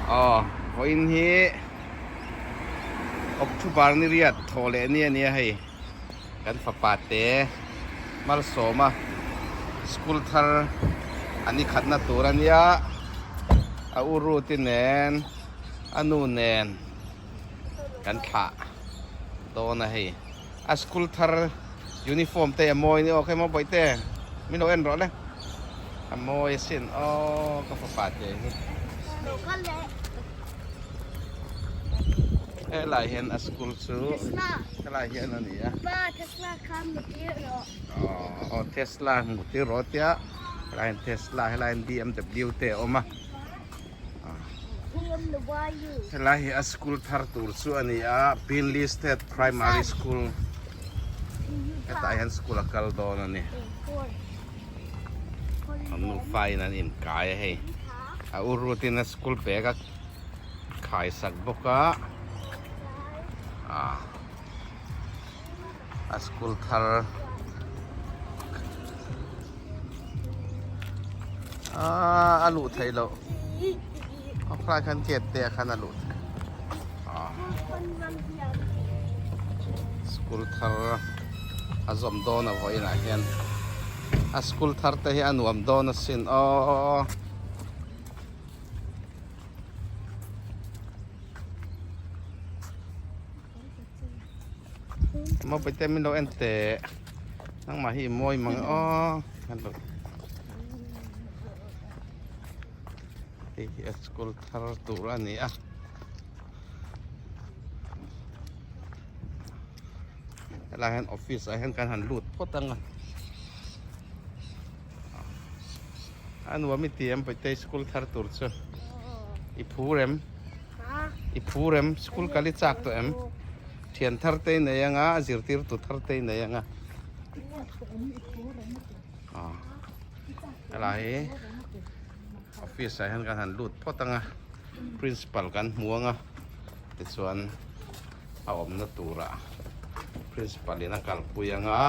Aw vawiin hi October ni riat thawh leh ni a nia hei kan fapa te malsawma school thar a ni khatna tur a nia a u Ruth-i nen a nu nen kan thlah dawn a hei a school thar uniform te a mawi ni aw khawi maw bawihte min lo en rawh le a mawi asin aw ka fapa te hi helai hian a school chu helai hian a ni a aw Tesla hmuh tir rawh tia helai hian Tesla helai hian BMW te a awm a. Helai hi a school thar tur chu a ni a Binley State Primary School hetah hian school a kal dawn a ni an nufa in an inkai a hei a u Ruth in a school bag a khai sak bawk a ah a school thar aaa a luh theih loh a khlai khan gate te ah khan a luh theih ah school thar a zawm dawn a vawiinah hian a school thar te hi a nuam dawn asin aww. Mawpui te min lo en teh nangmah hi i mawi mang aw hello hei hi a school thar tur a ni a helai hian office ah hian kan han lut phawt ang a a nuam i ti em Paite school thar tur chu i phur em i phur em school kal i chak tawh em thian thar te i nei anga a zirtirtu thar te i nei anga helai hi office ah hian kan han lut phawt anga principal kan hmu anga tichuan a awmna turah principal in a kalpui anga.